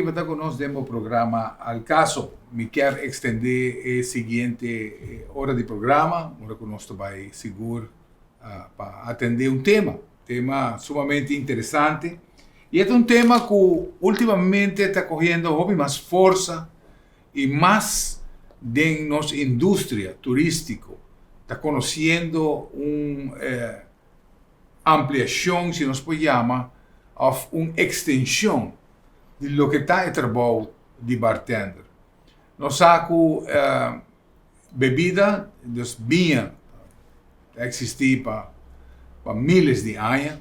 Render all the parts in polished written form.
pa ta cu nos den bo programa Al Caso. Mi kier extende e siguiente ora di programa, ora cu nos ta bay sigur pa atende un tema, tema sumamente interesante y e ta un tema cu ultimamente ta cogiendo hopi mas forsa y mas den nos industria turistico ta conociendo un ampliacion, si nos por yama, of un extension di loke ta e trabou di bartender. Nos sa cu bebida, dus biña, ta existi pa miles di aña,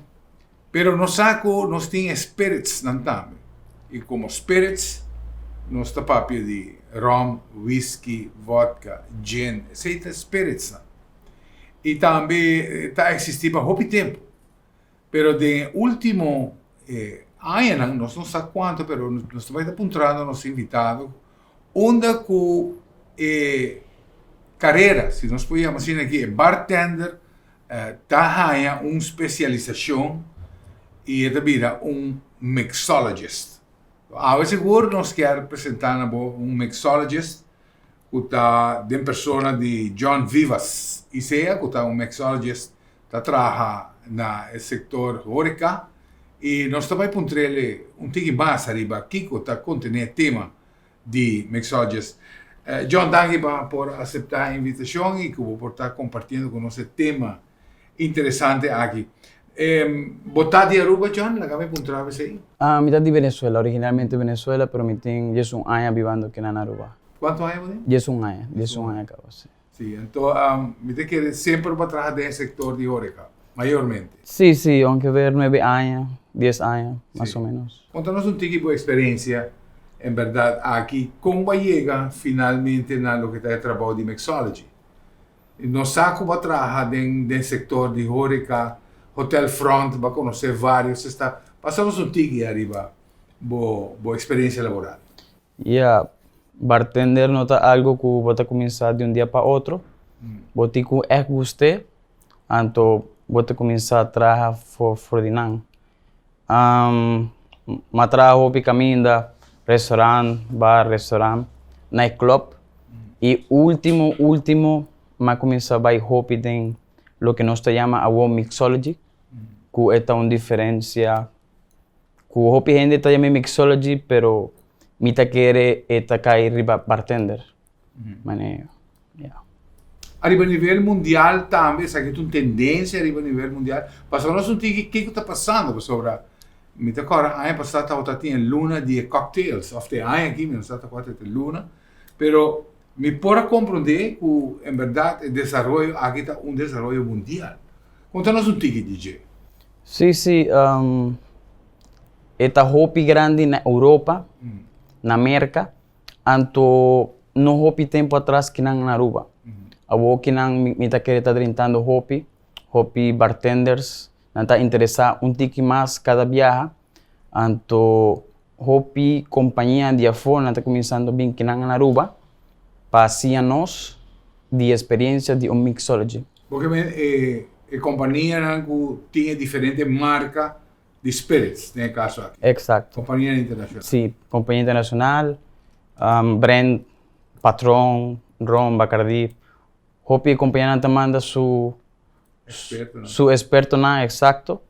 pero nos sa cu nos tin e spiritsnan tambe, y como spirits nos ta papia di rum, whisky, vodka, gin, esey ta spiritsnan. Y tambe ta existi pa hopi tempo. Pero den e ultimo añanan, nos no sa cuanto, pero nos ta bay ta puntrando nos invitado unda cu e carera, si nos por yama asina aki, e bartender ta haña un specialisacion y e ta bira un mixologist. Awe sigur nos kier presenta na bo un mixologist cu ta den persona di John Vivas Isea, cu ta un mixologist ta traha na e sector horeca y nos ta bay puntrele un tiki mas ariba kico ta contene e tema di mixologist. John, danki pa por acepta e invitacion y cu bo por ta compartiendo cu nos e tema interesante aki. Bo ta di Aruba, John? Laga mi puntra esey. Mi ta di Venezuela, originalmente Venezuela, pero mi tin 11 aña bibando aki na Aruba. Cuanto aña bo tin? 11 aña, 11 aña caba, si. Si, anto mi ta kere semper bo a traha den e sector di horeca, mayormente? Si, si, onke ver 9 aña, 10 aña, mas o menos. Conta nos un tiki bo experiencia, en berdad, aki, con bo a yega finalmente na loke ta e trabou di mixology? Nos sa cu bo a traha den den sector di horeca, hotel front, bo a conoce varios esta. Pasa nos un tiki ariba bo bo experiencia laboral. Ya, bartender no ta algo cu bo ta cuminsa di un dia pa otro. Bo tin cu echt gust'e, anto bo ta cuminsa traha for for di nan. M'a traha hopi caminda, restaurant, bar, restaurant, night club y ultimo ultimo m'a cuminsa bay hopi den loke nos ta yama awo mixology cu e ta un diferencia cu hopi hende ta yama mixology pero mi ta kere e ta cay riba bartender. Mane, ya. Ariba nivel mundial tambe esaki ta un tendencia ariba nivel mundial pasobra nos no tin kiko ta pasando pasobra mi ta kòrda aña pasá tabata tin e luna di e cocktails òf te aña aki mi no sa ta kua ta e luna pero mi por a komprondé ku en bèrdat e desaroyo aki ta un desaroyo mundial. Konta nos un tiki di dje. Sí sí e ta hopi grandi na Europa na Merka. Anto no hopi tempo atras kinan na Aruba. Awor kinan mi ta kere ta drentando hopi, hopi bartenders nan ta interesa un tiki mas kada biaha. Anto hopi kompania di afó nan ta kuminsando bin kinan na Aruba pa siña nos di experiencia di un mixology. Bo ke men e kompanianan ku tin e diferente marka di spirits den e kaso aki. Exacto. Kompania internashonal. Si, kompania internashonal, brand, Patron, Ron, Bacardi. Hopi e kompanianan ta manda su Ekspertonan. su ekspertonan exacto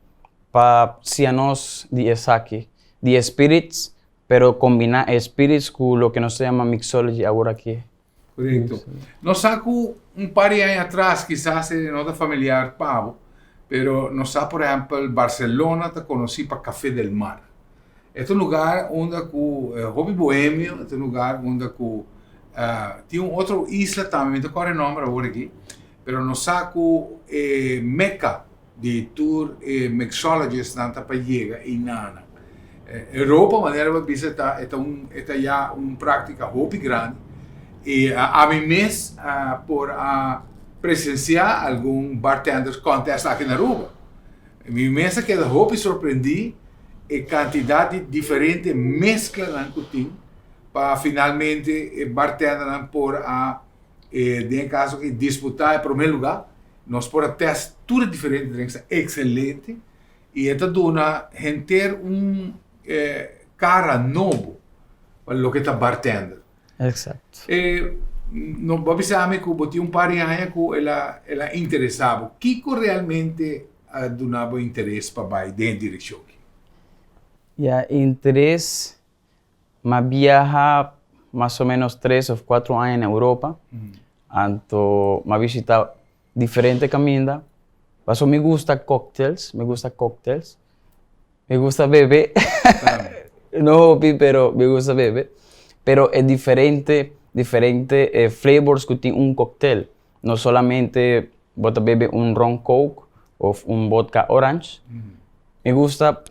pa siña nos di esaki, di e spirits, pero kombiná e spirits ku loke nos ta yama mixology awor aki. Korekto. Nos sa ku un par di aña atras kisas e no ta familiar pa bo, pero nos sa por ehèmpel Barcelona ta konosí pa Café del Mar. E ta un lugar unda ku hopi bohemio, e ta un lugar unda ku tin un otro isla tambe, mi ta kòrda e nòmber awor aki, pero nos sa ku e Mecca di tur e mixologistnan ta pa yega einanan. Europa manera bo a bisa ta e ta un e ta ya un práktika hopi grandi i ami mes por a presensiá algun bartenders contest aki na Aruba. Mi mes a keda hopi sorprendí e kantidat di diferente mesklanan ku tin pa finalmente e bartendernan por a den e kaso aki disputá e promé lugá. Nos por a test tur e diferente drinks, ta excelente y e ta duna henter un cara nobo. Pa loke ta bartender. Exacto. E, no, bo a bisa mi ku bo tin un par di aña ku el a, el a interesá bo. Kiko realmente a duna bo interes pa bai den e direkshon aki? Ya, interes, m'a biaha mas o menos tres of cuatro aña na Europa, anto m'a bishita diferente caminda, pasobra mi gusta cocktails, mi gusta cocktails, Mi gusta bebe. No hopi, pero mi gusta bebe. Pero e diferente, diferente eh, flavors ku tin un cocktail. No solamente bo ta bebe un ron coke of un vodka orange. Mi gusta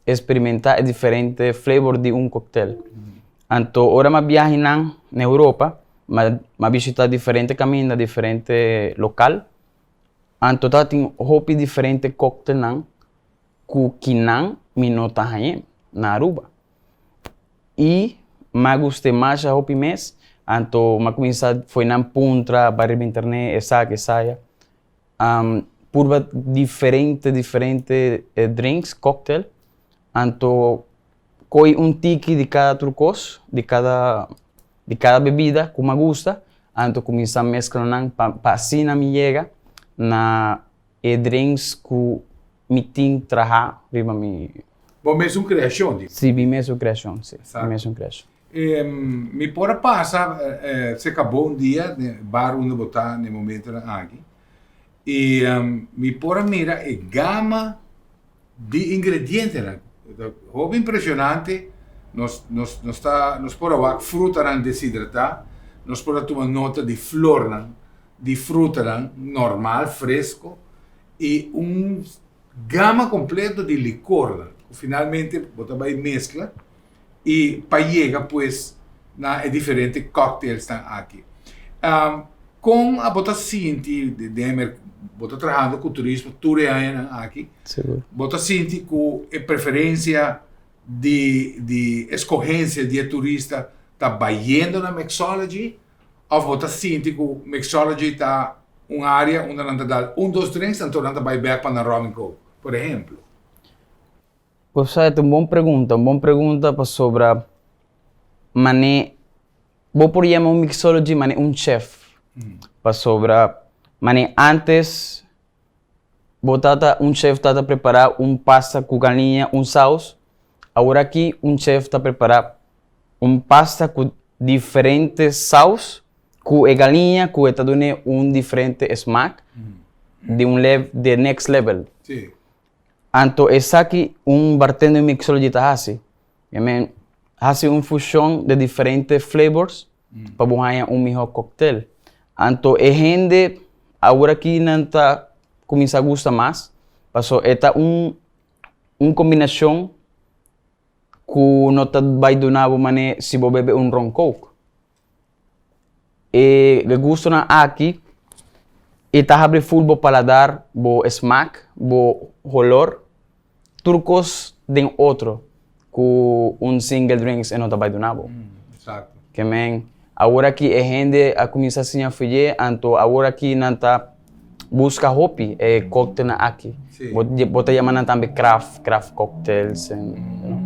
experimenta e diferente flavor di un cocktail. Anto ora mi a biaha nan na Europa, mi a bishita diferente caminda, diferente local. Anto tabatin hopi diferente cocktailnan ku kinan mi no ta hañ'é na Aruba. I m'a gust'é masha hopi mes, anto m'a kuminsá fo'i nan puntra, bai riba internet, esaki, esaya, purba diferente, diferente drinks, cocktail, anto ko'i un tiki di kada tur kos, di kada, di kada bebida ku m'a gusta, anto kuminsá meskla nan pa pa asina mi yega na E drinks ku mi tin traha riba mi. Bo mesun kreashon di. Si, mi mesun kreashon, si. Mi mesun kreashon. Mi por a pasa serka bo un dia den e bar unda bo ta na e momentonan aki i mi por a mira e gama di ingredientenan. Ta hopi impresionante. Nos nos nos ta nos por a wak frutanan deshidratá, nos por a tuma nota di flornan di frutanan normal, fresco y un gama completo di licornan cu finalmente bo ta bay mezcla y pa yega pues na e diferente cocktailsnan aki. Con abo ta sinti den bo ta trahando cu turismo tur e añanan aki, bo ta sinti cu e preferencia di di escogencia di e turista ta bayendo na mixology Of bo ta sinti ku mixology ta un área unda nan ta dal un dos drinks anto nan ta bai bèk pa nan rum and coke, por ehemplo? Bo sa e ta un bon pregunta, un bon pregunta pasobra man'e bo por yama un mixology man'e un chef pasobra man'e antes bo tata un chef tata prepara un pasta ku galiña un saus aworaki un chef ta prepara un pasta ku diferente saus ku e galiña ku e ta dun'é un diferente smak di un lev di next level. Sí. Anto esaki un bartender mixology ta hasi. I mean, hasi un fushon di diferente flavors pa bo haña un mihó cocktail. Anto e hende aworakí nan ta kuminsá gusta mas paso e ta un un kombinashon ku no ta bai duna bo manera si bo bebe un ron coke. E gustonan aki e ta habri ful bo paladar, bo smak, bo holor, tur kos den otro ku un single drinks e no ta bai duna bo. Ke men awor aki e hende a kuminsá siña fuyé anto awor aki nan ta buska hopi e cocktailnan aki. Bo bo ta yama nan tambe craft, craft cocktails en you know.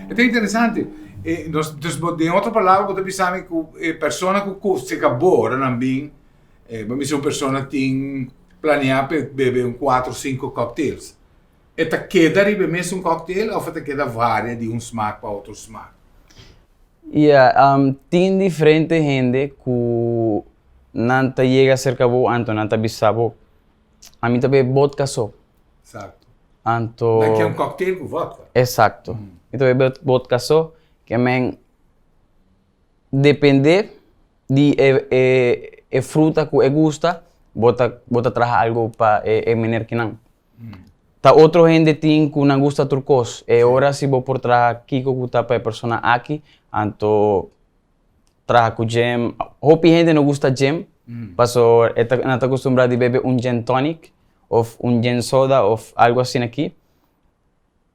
E ta interesante. E nos dus bo den otro palabra bo ta bisa mi ku e persona ku ku seka bo ora nan bin e bo mester un persona tin planea pa e bebe un kuater sinku cocktails. E ta keda riba e mesun cocktail of e ta keda varia di un smak pa otro smak? Ya, tin diferente hende ku nan ta yega serka bo anto nan ta bisa bo ami ta bebe vodka so. Exacto. Anto. Nan ke un cocktail ku vodka. Exacto. Mi ta bebe vodka so, ke men depende di e e e fruta ku e gusta, bo ta bo ta traha algo pa e e meneer kinan. Ta otro hende tin ku nan gusta tur kos. E ora si bo por traha kiko ku ta pa e persona aki, anto traha ku jam. Hopi hende no gusta jam, paso e ta nan ta kustumbrá di bebe un gin tonic òf un gin soda òf algu asina aki.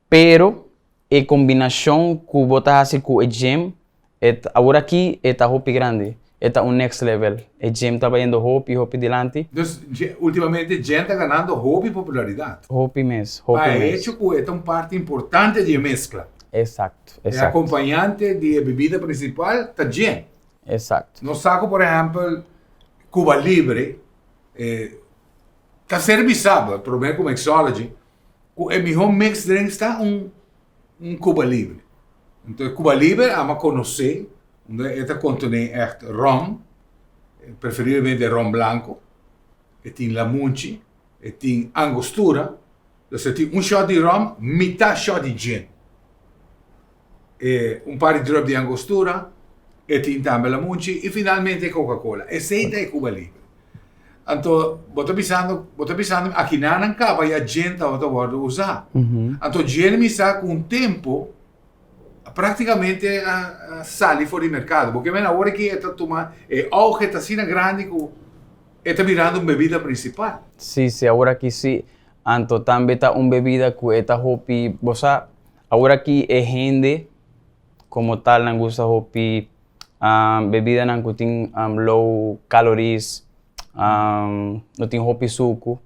Pero e kombinashon ku bo ta hasi ku e gym e ta awor aki e ta hopi grandi, e ta un next level. E gym ta bayendo hopi hopi dilanti. Dus ultimamente gym ta ganando hopi popularidat. Hopi mes, hopi Pa e mes. hecho ku e ta un parti importante di e meskla. Exacto, E exacto. acompañante di bebida principal ta gin. Nos sa cu, por ehempel, Cuba Libre ta ser bisa, prome cu mixology, cu e miho mixed drinks ta un Cuba Libre. Anto Cuba Libre ami a conoce, unda e ta contene echt rom, preferiblemente rom blanco, e tin lamunchi, e tin angostura, dus e tin un shot di rom, mitad shot di gin. E un par di drop di angostura, e tin tambe lamunchi y finalmente Coca-Cola. Esey ta e Cuba Libre. Anto, bo ta bisando, bo ta bisando aki nan caba ya gin tabata wordo usa. Anto gin mi sa cu un tempo practicamente a sali for di mercado. Porque men awor aki e ta tuma, e auge ta asina grandi cu e ta birando un bebida principal. Si, awor aki si. Anto tambe ta un bebida cu e ta hopi, bo sa, awor aki e hende como tal nan gusta hopi bebidanan cu tin low calories, no tin hopi sucu.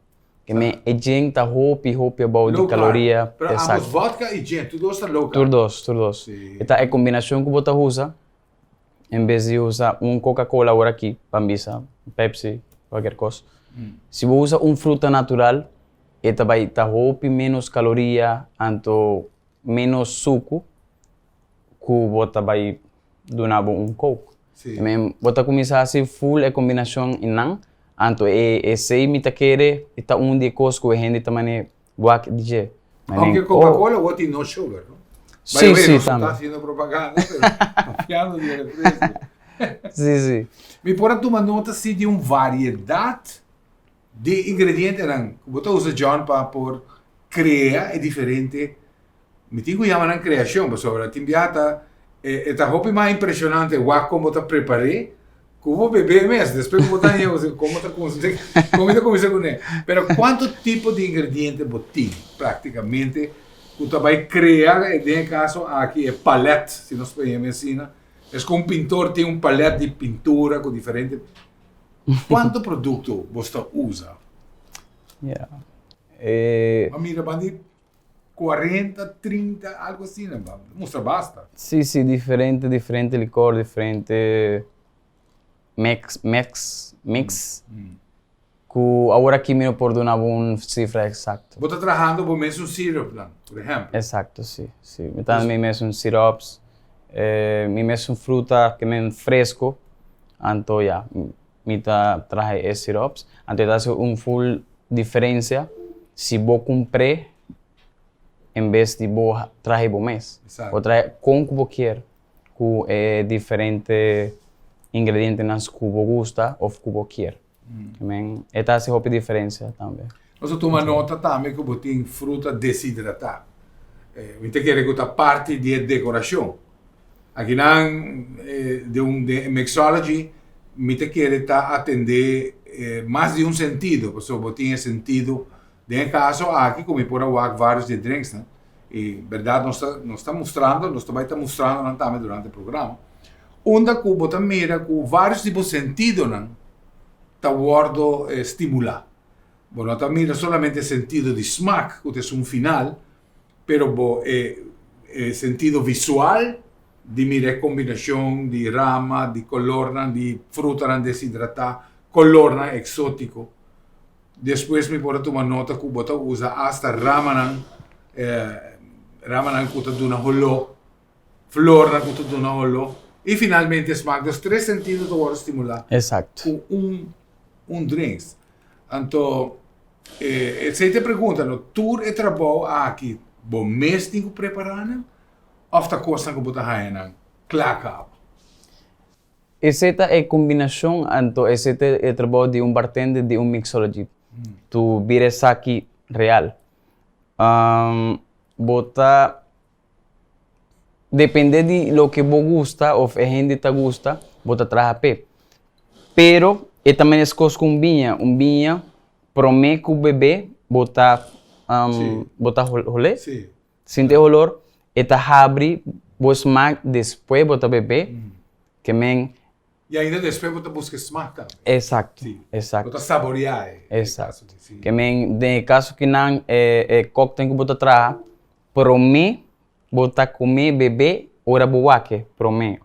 Ke men e gin ta hopi, hopi abou di Low carb. caloria. Pero ambos vodka y gin, tur dos ta low carb. Tur dos, tur dos. E ta e combinacion cu bo ta usa en bes di usa un Coca-Cola awor aki, ban bisa, Pepsi, cualkier cos. Si bo usa un fruta natural, e ta bay ta hopi menos caloria, anto menos sucu cu bo ta bay duna bo un Coke. Men bo ta cuminsa haci full e combinacion einan, anto e esey mi ta kere e ta un di e cos cu e hende ta mane wak di dje. Aunke Coca-Cola awor tin no sugar, no? Si, si, tambe. tambe. No ta haciendo propaganda, pero papiando di refresco. Si. Mi por a tuma nota si di un variedad di ingredientenan cu bo ta usa, John, pa por crea e diferente, mi tin cu yama nan creacion, pasobra tin bia ta e ta hopi mas impresionante wak con bo ta prepare cu bo bebe mes, despues cu bo ta haña con bo ta con mi ta cuminsa cune. Pero cuanto tipo di ingrediente bo tin practicamente cu ta bay crea den e caso aki e palet, si nos por yama asina, es cu un pintor tin un palet di pintura cu diferente. Cuanto producto bo ta usa? Yeah. Ma mira ban di 40, 30, algo asina, mustra basta. Si, diferente, diferente licor, diferente mix. Cu awor aki mi no por duna bo un cifra exacto. Bo ta trahando bo mes un syrup dan, por ehempel? Exacto, si. Mi ta mi mes un syrups, mi mes un fruta ke men fresco, anto ya, mi ta traha e syrups. Anto e ta haci un full diferencia si bo cumpr'e en bes di bo traha bo mes. Bo traha con cu bo kier, cu e diferente ingredientenan cu bo gusta of cu bo kier. Men, e ta haci hopi diferencia tambe. Nos a tuma nota tambe cu bo tin fruta deshidrata. Mi ta kere cu ta parti di e decoracion. Akinan di un di mixology mi ta kere ta atende mas di un sentido, pasobra bo tin e sentido den e caso aki cu mi por a wak varios di e drinksnan y berdad nos ta nos ta mustrando, nos ta bay ta mustrando nan tambe durante e programa, unda cu bo ta mira cu varios di bo sentidonan ta wordo stimula. Bo no ta mira solamente e sentido di smaak cu ta esun final, pero bo e e sentido visual di mira e combinacion di rama, di colornan, di frutanan deshidrata, colornan exotico. Despues mi por a tuma nota cu bo ta usa hasta ramanan, ramanan cu ta duna holó, flornan cu ta duna holó y finalmente smaak. Dus tres sentido ta worde stimula cu un drinks. Anto esey ta e pregunta, no? Tur e trabou aki bo mes tin cu prepara nan of ta cosnan cu bo ta haya nan cla caba? Esey ta e combinacion, anto esey ta e trabou di un bartender, di un mixology. Tu bira esaki real. Bo ta depende di loke bo gusta of e hende ta gusta, bo ta traha p'e. Pero e ta meskos ku un biña, un biña promé ku bebé bo ta bo ta holé, sinti e holor, e ta habri bo smak despues bo ta bebé, ke men I ainda despues bo ta buska e smak tambe. Exacto, exacto. Bo ta saboreá e Exacto. Ke men den e kaso kinan e cocktail ku bo ta traha, promé. Bo ta come bebe ora bo wak prome.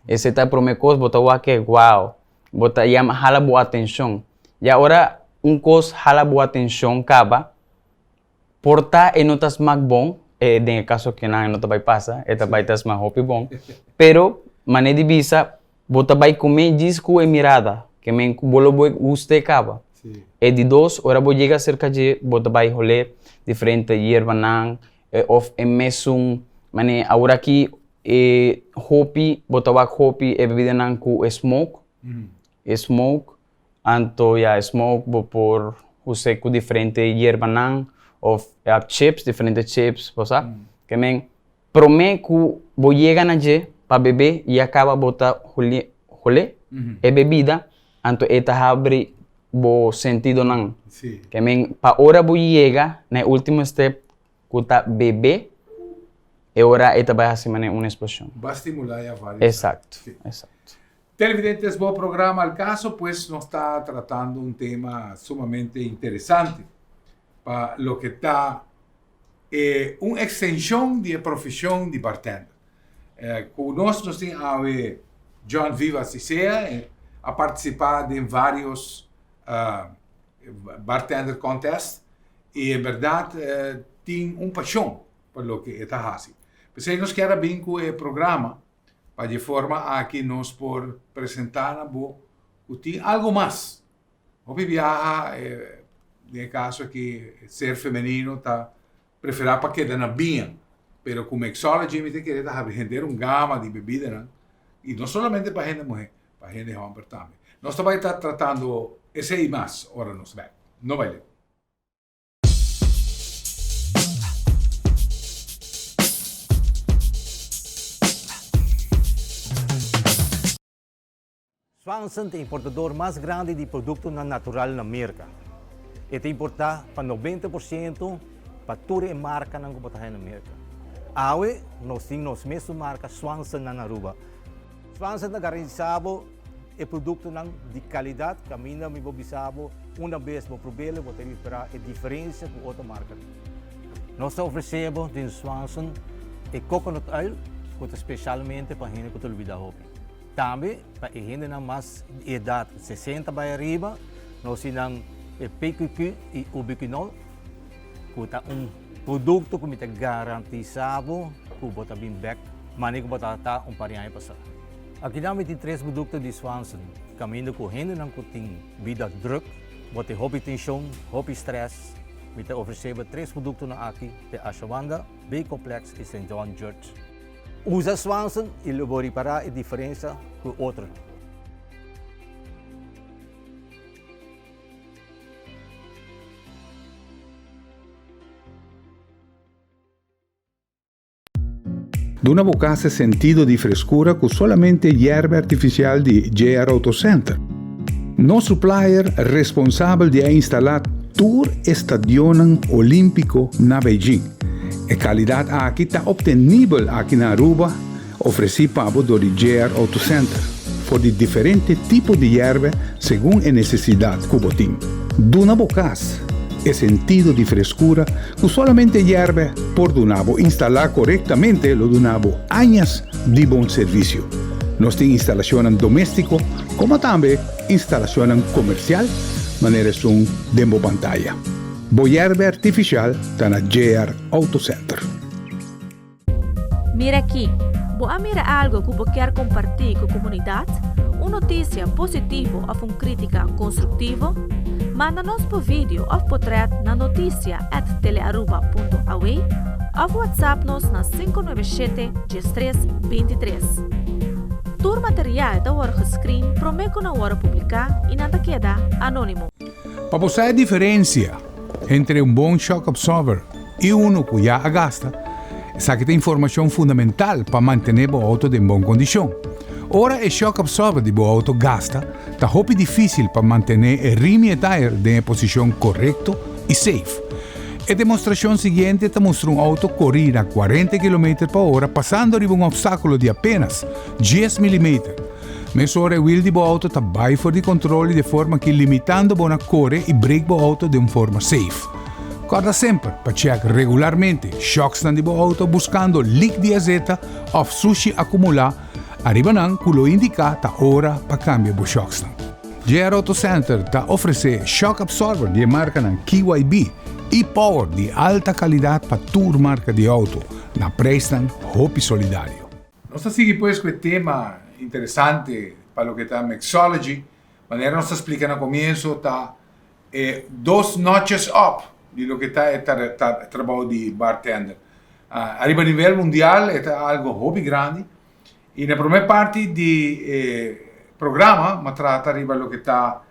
Esey ta e prome cos bo ta wak wow. Bo ta yama hala bo atencion. Ya ora un cos hala bo atencion caba por ta e no ta smak bon, den e caso kinan e no ta bay pasa, e ta bay ta smak hopi bon, pero mane di bisa bo ta bay come djis cu e mirada, ke men bo lo bo gusta e caba. E di dos, ora bo yega cerca dje bo ta bay hole diferente yerbanan of e mesun mane aworaki e hopi bo ta wak hopi e bebidanan ku e smoke e smoke anto ya e smoke bo por huse ku diferente yerbanan of chips diferente chips bo sa ke men prome ku bo yega na dje pa bebe ya kaba bo ta hole hole e bebida anto e ta habri bo sentidonan. Ke men pa ora bo yega na e ultimo step ku ta bebe, e ora e ta bai hasi manera un eksploshon. Ba stimulá ya varios. Exacto, exacto. Televidentes, bo programa Al Caso, pues nos ta tratando un tema sumamente interesante pa loke ta e un extension di e profesion di bartender. Cu nos nos tin awe John Vivas Isea, a participa den varios bartender contest y en berdad tin un pasion pa loke e ta haci. P'esey nos kier a bin cu e programa pa dje forma aki nos por presenta na bo cu tin algo mas. Hopi biaha den e caso aki ser femenino ta Preferá pa keda na biña, pero ku mixology mi ta kere ta habri henter un gama di bebidanan i no solamente pa hende muhé, pa hende hòmber tambe. Nos ta bai ta tratando esei i mas ora nos bèk. No bai leu. Swanson ta e importador mas grandi di produktonan natural na Merka. E ta importá pa 90% pa tur e markanan ku bo ta haña na Merka. Awe nos tin nos mesun marka Swanson na Aruba. Swanson ta garantisá bo e produktonan di kalidat kaminda mi por bisa bo una bes bo prob'el bo ta ripará e diferensia ku otro markanan. Nos ta ofresé bo den Swanson e coconut oil ku ta spesialmente pa hende ku ta lubidá hopi. Tambe pa e hendenan mas di edat 60 bai ariba nos tin nan e PQQ i Ubiquinol ku ta un produkto ku mi ta garantisa bo ku bo ta bin bek manera ku bo tabata un par di aña pasá. Akinan mi tin tres produkto di Swanson kaminda ku hendenan ku tin bida druk, bo tin hopi tenshon, hopi strès, mi ta ofresé bo tres produktonan aki, te Ashawanda, B-Complex i Saint John Church. Usa Swanson i lo bo ripará e diferensia ku otronan. Duna bo kas e sentido di freskura ku solamente yerba artifisial di JR Auto Center. Nos supplier responsabel di a instalá tur e stadionnan olímpiko na Beijing. E kalidat aki ta optenibel aki na Aruba, ofresí pa bo dor di JR Auto Center, for di diferente tipo di yerbe segun e nesesidat ku bo tin. Duna bo kas e sentido di freskura ku solamente yerbe por duna bo. Instalá korektamente lo duna bo añas di bon servisio. Nos tin instalashonnan doméstiko komo tambe instalashonnan komersial manera esun den bo pantaya. Bo yerbe artifisial ta na JR Auto Center. Mira aki, bo a mira algo ku bo kier kompartí ku komunidat? Un notisia positivo òf un krítika konstruktivo? Manda nos bo video òf potrèt na notisia at telearuba punto aw òf whatsapp nos na 597 13 23. Tur material ta wòrdu gescreen promé ku nan wòrdu publiká i nan ta keda anónimo. Pa bo sa e diferencia entre un bon shock absorber y uno cu ya a gasta, esaki ta informacion fundamental pa mantene bo auto den bon condicion. Ora e shock absorber di bo auto gasta, ta hopi dificil pa mantene e rim y e tire den e posicion corecto y safe. E demostracion siguiente ta mustra un auto cori na cuarenta kilometer pa ora pasando riba un obstaculo di apenas dies milimeter. Mesora e wiel di bo auto ta bai for di control di forma ki limitando bo na core y brake bo auto den un forma safe. Kòrda semper pa chèk regularmente shòksnan di bo outo buskando lik di azeta òf sushi akumulá ariba nan ku lo indiká ta ora pa kambia bo shòksnan. JR Auto Center ta ofresé shock absorber di e markanan KYB i Power di alta kalidat pa tur marka di outo na preisnan hopi solidario. Nos ta sigui pues ku e tema interesante pa loke ta mixology. Manera nos ta splika na komienso ta e dos notches up di loke ta e trabou di bartender. Ariba nivel mundial e ta algo hopi grandi y na prome parti di e programa mi a trata riba loke ta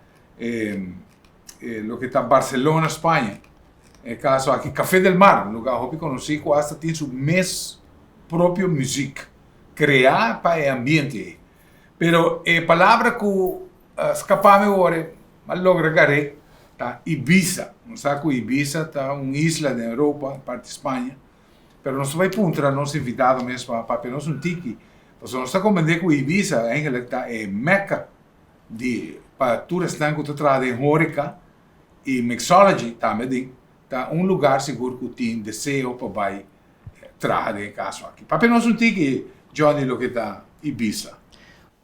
loke ta Barcelona, Spaña. E caso aki Café del Mar, un lugar hopi conoci cu hasta tin su mes propio muziek crea pa e ambiente ey. Pero e palabra cu a scapa mi awor e a logra gar'é ta Ibiza. Nos sa cu Ibiza ta un isla den Europa, parti Spaña, pero nos ta bay puntra nos invitado mes pa papia nos un tiki, pasobra nos ta comprende cu Ibiza eigenlijk ta e mecca di pa tur esnan cu ta traha den horeca y mixology tambe den ta un lugar sigur cu tin deseo pa bay traha den e caso aki. Papia nos un tiki Johnny loke ta Ibiza.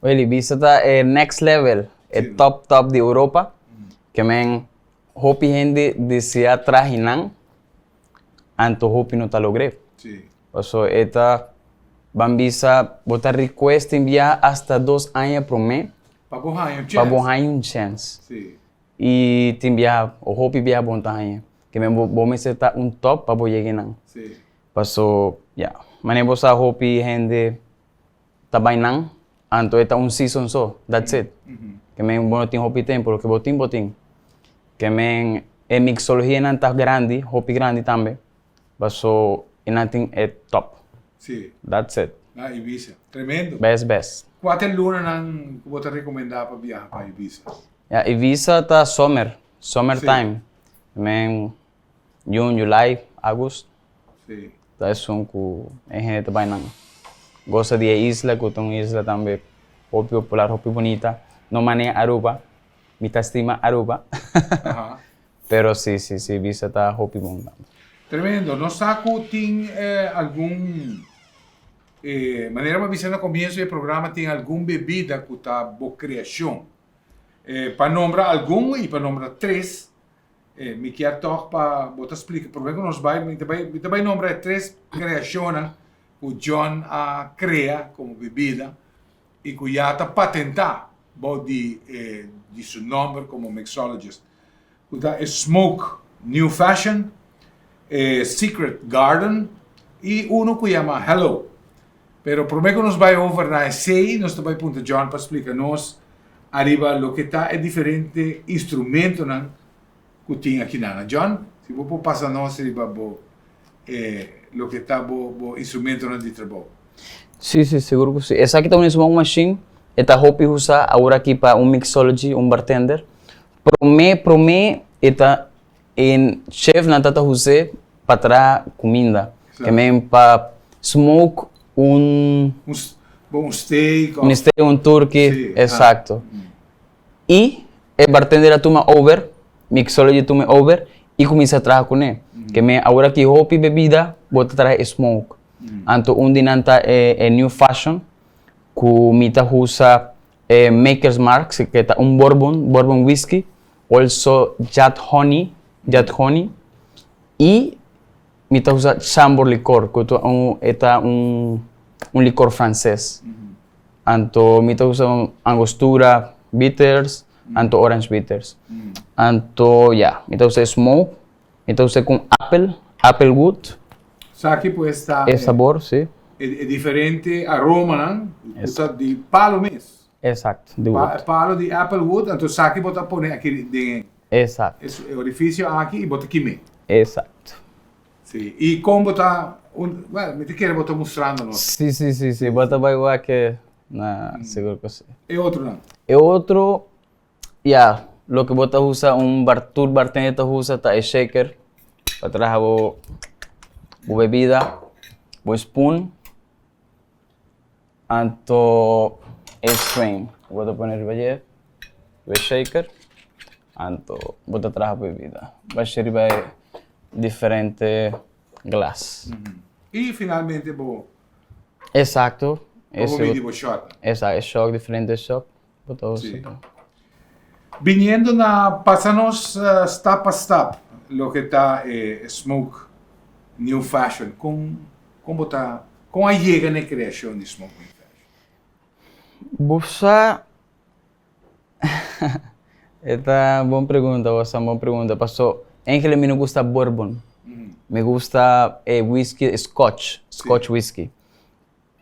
Wel Ibiza ta e next level, e top top di Europa, ke men hopi hende desea traha einan, anto hopi no ta logr'é. Paso e ta ban bisa bo ta request tin biaha hasta dos aña promé Pa bo haña un pa bo haña un chèns. I tin biaha, o hopi biaha bo no ta haña. Ke men bo bo mester ta un top pa bo yega einan. Paso, ya, manera bo sa hopi hende ta bai nan, anto e ta un season so, that's it. Ke men bo no tin hopi tempo, loke bo tin, bo tin. Ke men e mixologianan ta grandi, hopi grandi tambe, paso e nan tin e top. That's it. Na Ibiza. Tremendo. Best best. Kua ta e lunanan ku bo ta rekomendá pa biaha pa Ibiza? Ya, Ibiza ta summer, summer time. Men June, July, August. Sí. Ta esun ku e hende ta bai nan gosa di e isla ku ta un isla tambe hopi popular, hopi bunita. No manera Aruba, mi ta stima Aruba. Aha. Pero si, si, si, bisa ta hopi bon tambe. Tremendo. Nos sa ku tin algun, manera bo a bisa na komienso di e programa tin algun bebida ku ta bo kreashon. Pa nombra algun i pa nombra tres, Mi kier tog pa bo ta splika, prome ku nos bai, mi ta bai, mi ta bai nombra e tres kreashonnan ku John a krea komo bebida i ku ya ta patentá bou di e di su nòmber komo mixologist, ku ta e Smoke New Fashion, e Secret Garden i unu ku yama Hello. Pero prome ku nos bai over na esei, nos ta bai puntra John pa splika nos ariba loke ta e diferente instrumentonan ku tin akinan. John, si bo por pasa nos riba bo e loke ta bo bo instrumentonan di trabou. Sí, sí, sigur ku sí. Esaki ta un smoke machine, e ta hopi usa awor aki pa un mixology, un bartender. Prome, prome e ta E chefnan ta ta hus'é pa traha kuminda. Ke men pa smoke un. Un steak. Un steak, un turkey, esakto. I e bartender a tuma over, mixology tuma over i kuminsá traha kuné. Ke men awor aki hopi bebida bo ta traha e smoke. Anto un di nan ta e new fashion ku mi ta husa e Maker's Mark, ke ta un bourbon, bourbon whisky. Also Jat Honey, Jat Honey y mi ta usa Chambord licor cu ta un e ta un un licor frances. Anto mi ta usa Angostura bitters anto orange bitters. Anto ya mi ta usa e smoke, mi ta usa cu apel, apple wood. Esaki pues ta e sabor si. E diferente aromanan cu ta di palo mes. Exacto, di wood. Palo di apple wood, anto esaki bo ta pone aki den Exacto. e orificio aki y bo ta kime. Exacto. Si, y con bo ta, un, well, mi ta kere bo ta mustrando nos. Si, si, si, si, bo ta bay wak e, na, sigur cu si. E otronan? E otro, ya, loke bo ta usa un bar, tur bartender ta usa ta e shaker pa traha bo, bo bebida, bo spoon. Anto e strain bo ta pone riba dje, riba e shaker, anto bo ta traha bebida. Basha riba e. Diferente glas. I finalmente bo bo midi bo shot. Exacto, e shot, diferente shot. Bo ta usa. Biniendo na pasa nos stap pa stap loke ta e Smoke New Fashion, con con bo ta con a yega na e creacion di Smoke New Fashion? Bo sa E ta bon pregunta, bo sa bon pregunta. Paso eigenlijk mi no gusta bourbon. Mi gusta e whisky scotch, scotch whisky.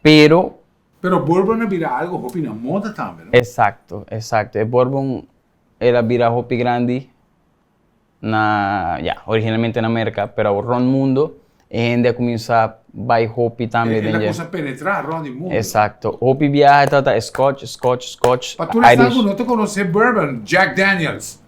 Pero. Pero bourbon a bira algo hopi na moda tambe, no? Exacto, exacto. E bourbon el a bira hopi grandi na, ya, originalmente na Merca, pero awor rond mundo e hende a cuminsa bay hopi tambe den dje. El a cuminsa penetra rond di mundo. Exacto. Hopi biaha e tabata scotch, scotch, scotch, Pa tur esnan cu no ta conoce bourbon, Jack Daniels.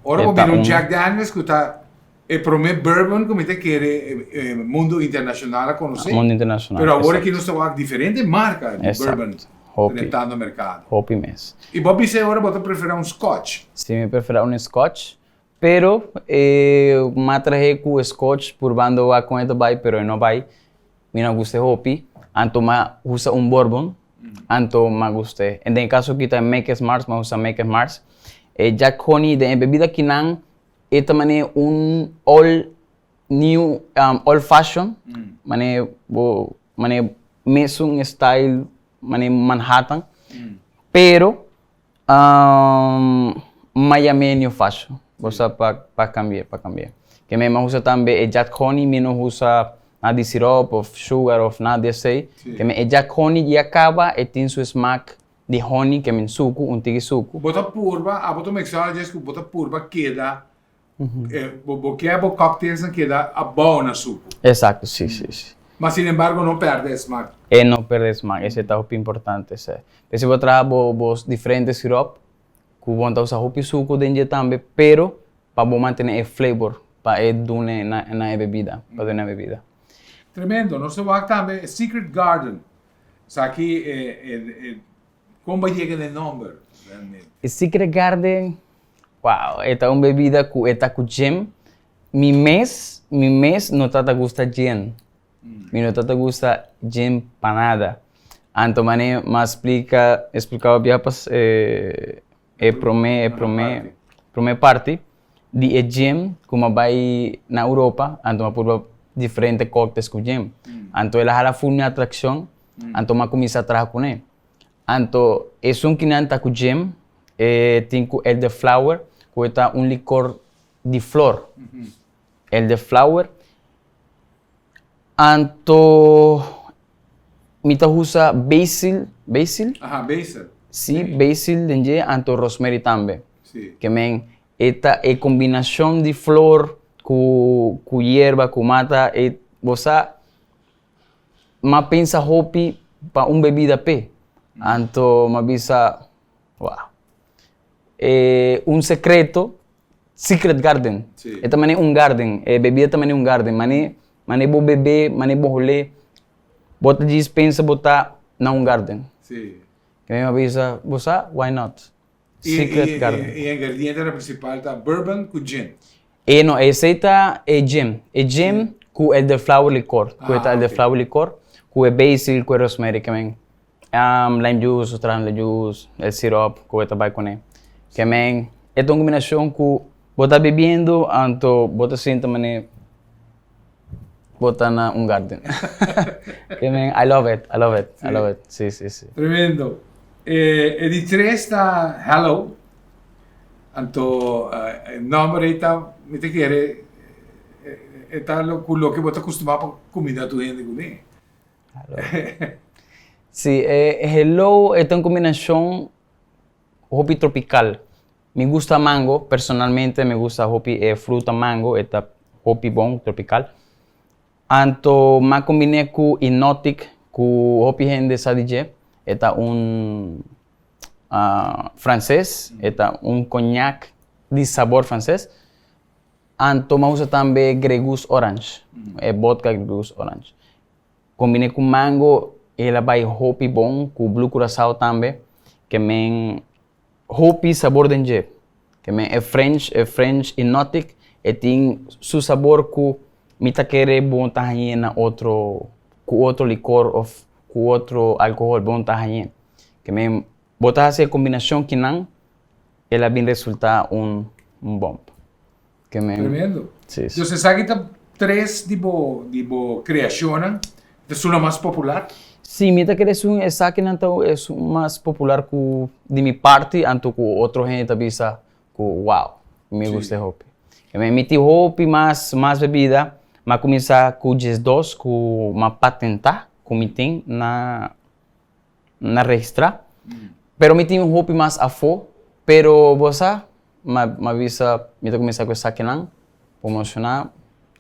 Ora bo mira un Jack Daniels cu ta e prome bourbon cu mi ta kere e mundo internacional a conoce. Mundo internacional, Pero awor aki nos ta wak diferente marca di bourbon. Hopi. Drentando mercado. Hopi mes. Y bo bisa e ora bo ta prefera un scotch? Si, mi prefera un scotch, pero e m'a trahe cu e scotch purbando wak con e ta bay, pero e no bay. Mi no gusta e hopi, anto m'a usa un bourbon, anto m'a gusta e. En den e caso aki ta Maker's Mark, m'a usa Maker's Mark. E Jack Honey den e bebida akinan e ta mane un old new old fashion, mane bo mane mesun style mane Manhattan, pero Miami new fashion, bo sa pa pa cambia pa cambia. Ke mi a usa tambe e Jack Honey, mi no usa nada di sirop of sugar of nada di esey, ke mi e Jack Honey ya caba e tin su smaak di honey ke mi suku, un tiki suku. Bo ta purba, abo ta mixologist ku bo ta purba keda Bo ke bo cocktailsnan keda abou na suku. Exacto, si, si, si. Ma sin embargo no perde e smak. E no perde e smak, esei ta hopi importante, si. P'esei bo traha bo bo diferente sirop ku bo ta usa hopi suku den dje tambe, pero pa bo mantene e flavor pa e dune na na e bebida, pa dune na e bebida. Tremendo, nos ta wak tambe e Secret Garden, esaki e e Kon bo a yega na e nomber realmente? E Secret Garden, wow, e ta un bebida ku e ta ku gin. Mi mes, mi mes no ta ta gusta gin. Mi no ta ta gusta gin pa nada. Anto mane m'a splika, explikaba bia pas e e prome e prome prome parti di e gin ku m'a bai na Europa, anto m'a purba diferente cocktails ku gin. Anto el a hala ful mi atraccion. Anto m'a kuminsá traha kuné. Anto esun kinan ta ku Jim, e tin ku elderflower, ku e ta un likor di flor. Elderflower. Anto mi ta usa basil, basil? Aha, basil. Si, basil den dje, anto rosemary tambe. Si. Ke men e ta e kombinashon di flor ku ku yerba, ku mata, e bo sa M'a pensa hopi pa un bebida p'e, anto m'a bisa, wah, e un secreto, Secret Garden, e ta manera un garden, e bebida ta manera un garden, mane mane bo bebe, mane bo hol'é, bo ta djis pensa bo ta na un garden. E mi a bisa, bo sa, why not? Secret Garden. E ingredientenan principal ta bourbon cu gin. E no, esey ta e gin. E gin cu elderflower licor. Cu e ta elderflower licor, cu e basil, cu e rosemary ke men. Lime juice, nos traha lime juice, el sirop cu e ta bay cune. Ke men, e ta un combinacion cu bo ta bebiendo anto bo ta sinti mane bo ta na un garden. Ke men, I love it, I love it, I love it. Si, si, si. Tremendo. E di tres ta Hello. Anto e nomber ei ta, mi ta kere, e ta ku loke bo ta kustumá pa kumindá tur hende kuné. Si, e Hello e ta un kombinashon hopi tropikal. Mi gusta mango, personalmente mi gusta hopi e fruta mango, e ta hopi bon, tropikal. Anto m'a kombiné ku Inotic, ku hopi hende sa di dje. E ta un franses, e ta un cognac di sabor franses. Anto m'a usa tambe Grey Goose Orange, e vodka Grey Goose Orange. Kombiné ku mango, el a bai hopi bon, ku Blue Curacao tambe, ke men hopi sabor den dje. Ke men e French, e French Inotic, e tin su sabor ku. Mi ta kere bo ta hañ'é na otro, ku otro likor òf ku otro alkohòl, bo no ta hañ'é. Ke men bo ta hasi e kombinashon kinan, el a bin resultá un un bòmb. Ke men. Tremendo. Sí, sí. Dus esaki ta tres di bo di bo kreashonnan, ta esun lo mas popular? Sí, mi ta kere esun esakinan ta esun mas popular ku di mi parti anto ku otro hende ta bisa ku wow, mi gusta e hopi. Mi tin hopi mas mas bebida, mi a kuminsá ku diesdos ku mi a patentá ku mi tin na na registrá, pero mi tin hopi mas afó, pero bo sa mi a bisa mi ta kuminsá ku esakinan, promoshoná,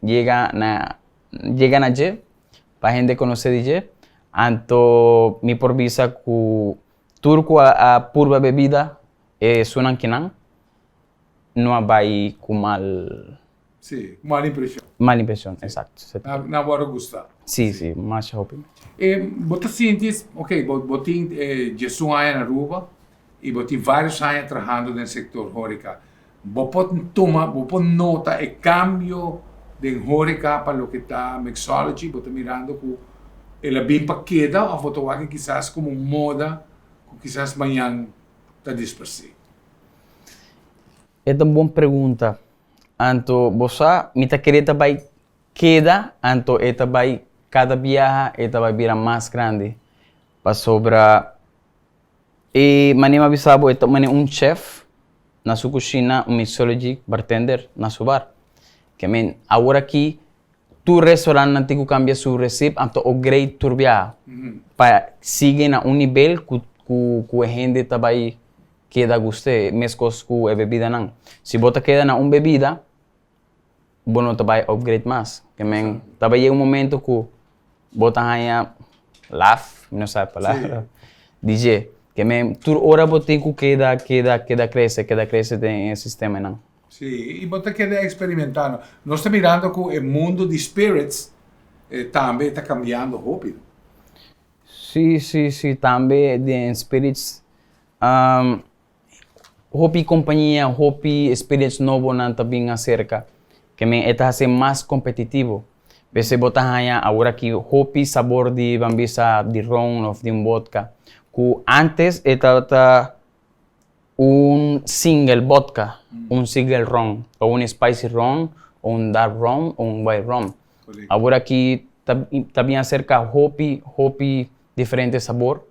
yega na yega na dje pa hende konosé di dje, anto mi por bisa ku tur ku a purba bebida E esunnan kinan no a bai ku mal. Sí, ku mal impreshon. Mal impreshon, exacto. Nan a wòrdu gustá. Sí, sí, masha hopi. E bo ta sinti, ok, bo bo tin diesun aña na Aruba i bo tin vários aña trahando den sektor hóreka. Bo por tuma, bo por nota e kambio den hóreka pa loke ta mixology? Bo ta mirando ku el a bin pa keda òf bo ta wak e kisas komo un moda ku kisas mañan ta dispersí? E ta un bon pregunta. Anto bo sa, mi ta kere ta bai keda, anto e ta bai kada biaha e ta bai bira mas grandi. Pasobra e manera mi a bisa bo e ta manera un chef na su kushina, un mixology bartender na su bar. Ke men awor aki Tur restaurantnan tin ku kambia su resep anto upgrade tur biaha pa sigui na un nivel ku ku e hende ta bai keda gust'é meskos ku e bebidanan. Si bo ta keda na un bebida bo no ta bai upgrade mas. Ke men ta bai yega un momento ku bo ta haña laf, mi no sa e palabra, di dje. Ke men tur ora bo tin ku keda keda keda krese keda krese den e sistemanan. Sí, i bo ta keda eksperimentando. Nos ta mirando ku e mundu di spirits tambe ta kambiando hopi. Sí, sí, sí, tambe den spirits hopi kompania, hopi spirits nobonan ta bin aserka ke men e ta hasi mas kompetitivo. P'esei bo ta haña aworakí hopi sabor di ban bisa di ron òf di un vodka ku ántes e tabata Un single vodka, un single ron, o un spicy ron, o un dark rum, o un white rum. Awor aki ta ta bin acerca hopi hopi diferente sabor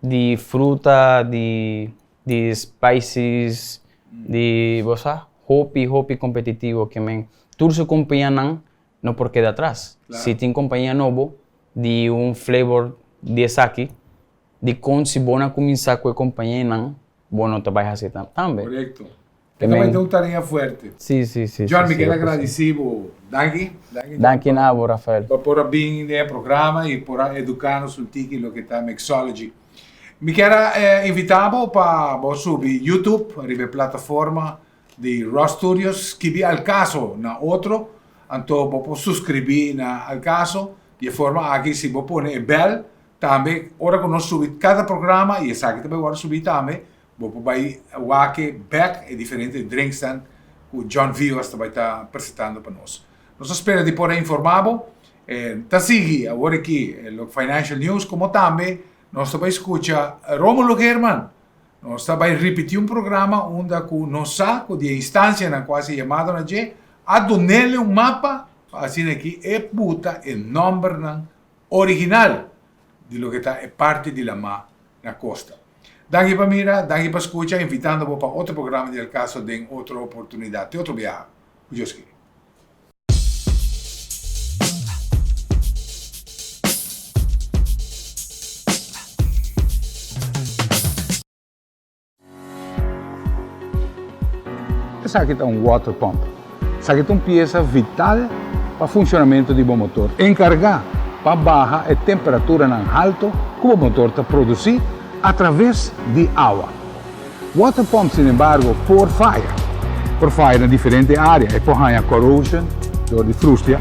di fruta, di di spices, di bo sa hopi hopi competitivo ke men tur su compañianan no por keda atras. Si tin compañia nobo di un flavor di esaki Dikon si bo na kuminsá ku e kompañenan, bo no ta bai hasi tambe? Korekto. E ta bai ta un tarea fuerte. Sí, sí, sí. John, mi kier a gradisí bo. Danki. Danki, John. Danki na abo, Rafael. Pa por a bin den e programa i por a eduká nos un tiki loke ta mixology. Mi kier a invitá bo pa bo subi YouTube riba e plataforma di Ross Studios, skibi Al Caso na otro, anto bo por suskribí na Al Caso. Di e forma aki si bo pone e bèl, Tambe ora ku nos subi kada programa i esaki ta bai wòrdu subi tambe, bo por bai wak bèk e diferente drinksnan ku John Vivas ta bai ta presentando pa nos. Nos ta spera di por a informá bo. Ta sigui awor aki lo Financial News komo tambe nos ta bai skucha Romulo Geerman. Nos ta bai ripití un programa unda ku nos sa ku di e instansianan ku a hasi yamado na dje a dun'el un mapa pa asina aki e buta e nòmbernan original di loke ta e parti di lamá na kosta. Danki pa mira, danki pa skucha, invitando bo pa otro programa di El Caso den otro oportunidat. Te otro biaha, ku Dios kere. Esaki ta un water pump. Esaki ta un piesa vital pa funcionamento di bo motor. Encarga pa baha e temperaturanan halto cu bo motor ta produci a traves di awa. Water pump sinembargo por faya. Por faya na diferente area. E por haña corrosion dor di frustia.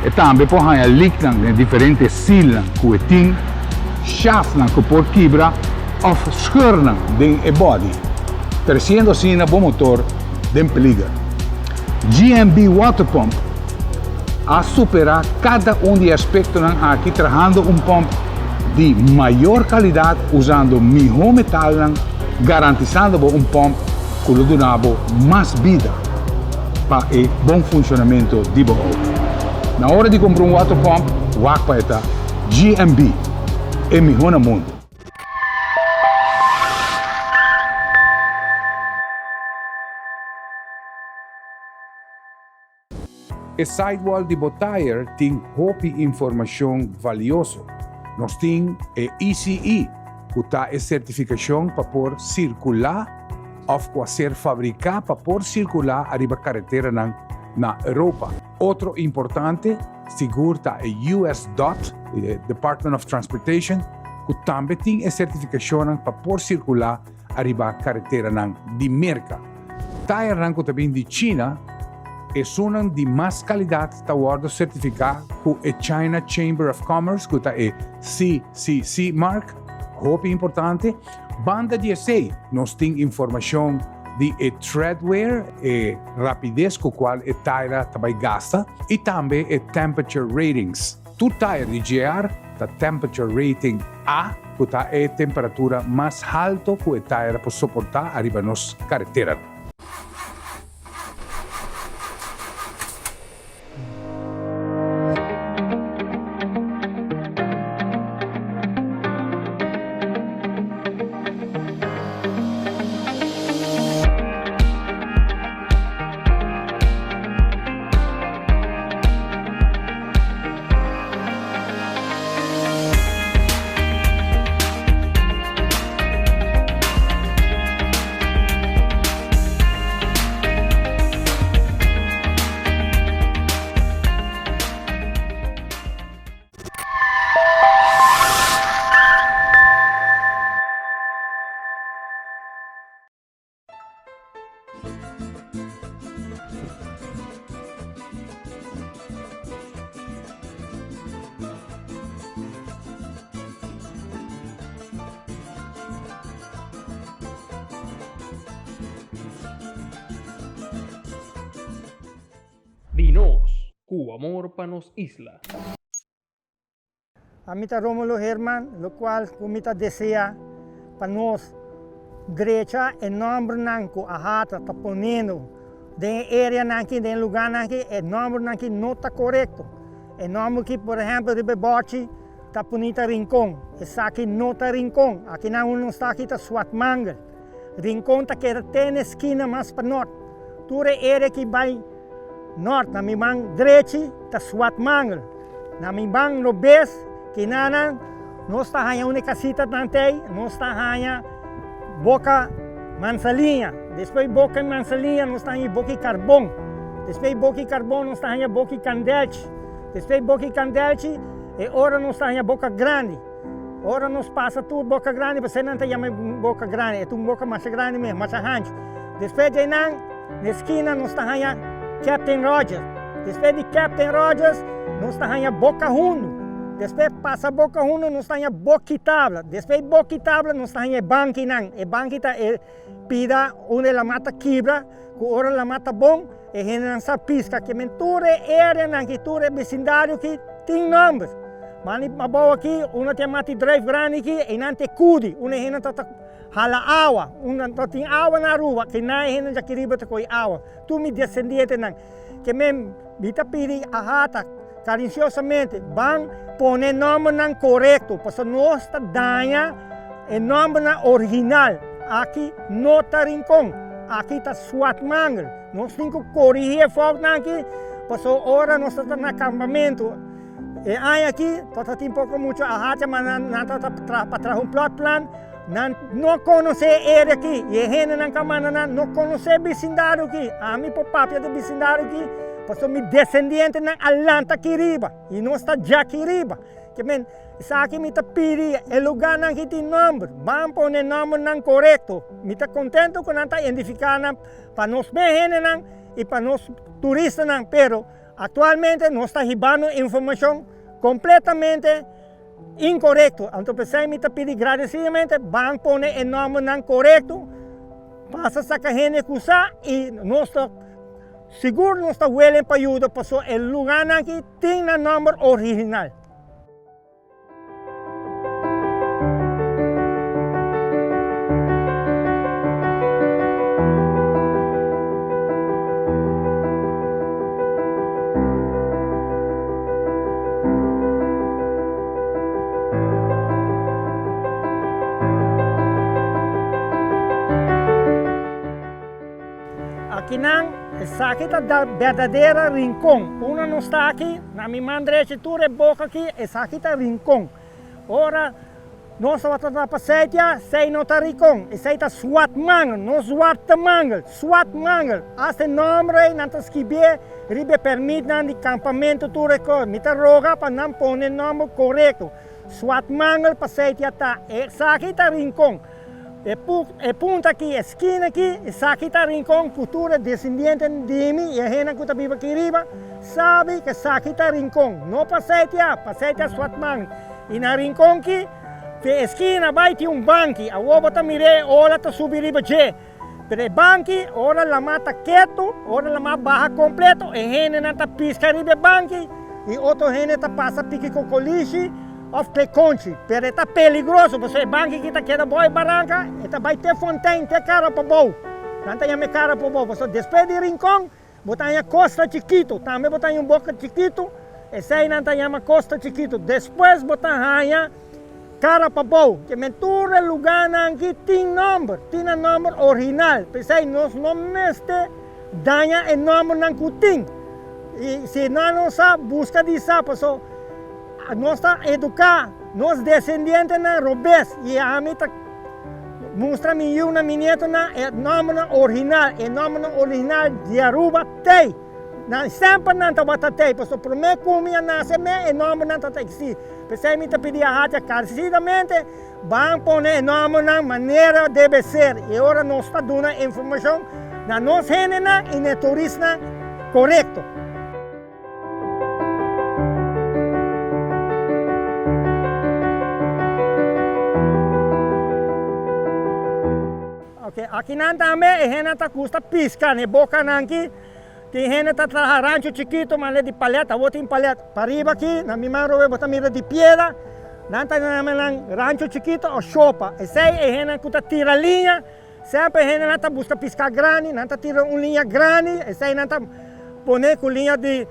E tambe por haña leaknan den diferente sealnan cu e tin, shaftnan cu por kibra of scheurnan den e body, treciendo asina bo motor den peliger. GMB Water Pump. A superá kada un di e aspektonan aki trahando un pòmp di mayor kalidat usando mihó metalnan, garantisando bo un pòmp ku lo duna bo mas bida pa e bon funshonamentu di bo outo. Na ora di kumpra un water pòmp, wak pa e ta GMB, e mihó na mundu. E sidewall di bo tire tin hopi informashon valioso. Nos tin e ECE, ku ta e sertifikashon pa por sirkulá òf ku a ser fabriká pa por sirkulá ariba kareteranan na Europa. Otro importante sigur ta e US dot, e Department of Transportation, ku tambe tin e sertifikashonnan pa por sirkulá ariba kareteranan di Merka. Tayernan ku ta bin di China, esunnan di mas kalidat ta wòrdu sertifiká ku e China Chamber of Commerce ku ta e CCC mark, hopi importante. Banda di esei nos tin informashon di e treadwear, e rapides ku kual e taira ta bai gasta i tambe e temperature ratings. Tur tayer di GR ta temperature rating A, ku ta e temperatura mas halto ku e tayer por soportá ariba nos kareteranan. Di nos, ku amor pa nos isla. Ami ta Romulo Herman, locual cu mi ta desea pa nos drecha e nombernan cu AHATA ta poniendo den e areanan aki, den e lugarnan aki, e nombernan aki no ta corecto. E nomber aki, por ehempel, riba e borchi ta poni ta Rincon, esaki no ta Rincon, akinan unda nos ta aki ta Swatmangel. Rincon ta keda te na e skina mas pa nort. Tur e area ki bai nort na mi man drechi ta Swatmangel. Na mi man robes kinanan nos ta haña un e kasitanan tei, nos ta haña Boka Mansaliña. Despues Boka Mansaliña nos ta haña Boki Karbon. Despues Boki Karbon nos ta haña Boki Kandelchi. Despues Boki Kandelchi e ora nos ta haña Boka Grandi. Ora nos pasa tur Boka Grandi, pasobra nan ta yama e Boka Grandi, e ta un boka masha grandi mes, masha hanchu. Despues di einan, na e skina nos ta haña Captain Rogers. Despues di Captain Rogers nos ta haña Boka Hundu. Despues pasa Boka Hundu nos ta haña Boki Tabla. Despues di Boki Tabla nos ta haña e bankinan. E banki ta e pida unda e lamat ta kibra, ku ora lamat ta bon e hendenan sa piska. Ke men tur e areanan aki, tur e besindario aki tin nòmber. Mani abou aki unda tin e mati druif grandi aki, einan ta e kudi unda e hendenan ta hala awa. Unda no tin awa na Aruba, kinan e hende djaki riba ta kohe awa. Tur mi desendientenan. Ke men mi ta pidi AHATA kariñosamente ban pone nòmbernan korekto, pasobra nos ta daña e nòmbernan original. Aki no ta Rincon, aki ta Swatmangel. Nos tin ku korigí e foutnan aki, pasobra ora nos ta na kampamentu e aña aki tabata tin poko mucha AHATA, ma nan tabata traha pa traha un plotplan. Nan no konosé e area aki i e hendenan ku a manda nan no konosé e bisindario aki. Ami por papia di bisindario aki pasobra mi desendientenan a lanta aki riba i nos ta dja aki riba. Ke men, esaki mi ta pidi e lugánan ki tin nòmber, ban pone e nòmbernan korekto. Mi ta kontentu ku nan ta identifiká nan pa nos mes hendenan i pa nos turistanan, pero aktualmente nos ta hibando informashon kompletamente Inkorekto. Anto p'esei mi ta pidi gradesidamente ban pone e nòmbernan korekto, pasa saka hende ku sa i nos ta Sigur nos ta welen pa yuda paso e lugánan aki tin nan nòmber original. Akinan, esaki ta berdadera Rincon. Unda nos ta aki, na mi man drechi tur e boka aki, esaki ta Rincon. Ora nos tabata ta pa Seitia, esei no ta Rincon, esei ta Swat Mangel, no Zwarte Mangel, Swat Mangel. Asta e nomber ei nan ta skibié riba e permitnan di kampamentu tur e kos. Mi ta roga pa nan pone e nomber korekto. Swat Mangel pa Seitia ta, esaki ta Rincon. E e punta aki, e skina aki, esaki ta Rincon ku tur e desendientenan di mi i e hendenan ku ta biba aki riba sabi ku esaki ta Rincon. No pa Seitia, pa Seitia Swatman. I na Rincon ki, fe e skina bai tin un banki. Awor bo ta mir'é e ola ta subi riba dje. Pero e banki, ora lamá ta ketu, ora lamá baha kompleto, e hendenan ta piska riba e banki i otro hende ta pasa piki kokolishi òf klekonchi. Pero e ta peligroso pasobra e banki ki ta keda bou e baranka, e ta bai te Fontein, te kara pabou. Nan ta yama e kara pabou pasobra despues di Rincon bo ta haña Costa Chikitu, tambe bo ta haña un boka chikitu, esei nan ta yama Costa Chikitu. Despues bo ta haña Cara Pabou, ke men tur e lugánan aki tin nòmber, tin nan nòmber original. P'esei nos no mester daña e nòmbernan ku tin. I si nan no sa, buska di sa, paso nos ta eduká nos desendientenan robes i ami ta Mustra mi yiunan, mi nietonan e nombernan original, e nombernan original di Aruba t'ey. Nan semper nan tabata t'ey, pasobra prome cu mi a nace me e nombernan tabata existi. P'esey mi ta pidi a hacha encarecidamente ban pone e nombernan manera debe ser y ora nos ta duna informacion na nos hendenan y na e turistnan corecto. Ok, akinan tambe e hendenan ta gusta piska na e bokanan aki. Tin hende ta traha rancho chikito manera di palet, awor tin palet. Pariba aki, na mi man robe bo ta mira di piedra, nan ta yama nan rancho chikito o shopa. Esei e hendenan ku ta tira liña, semper e hendenan ta buska piska grandi, nan ta tira un liña grandi, esei nan ta pone ku liña di,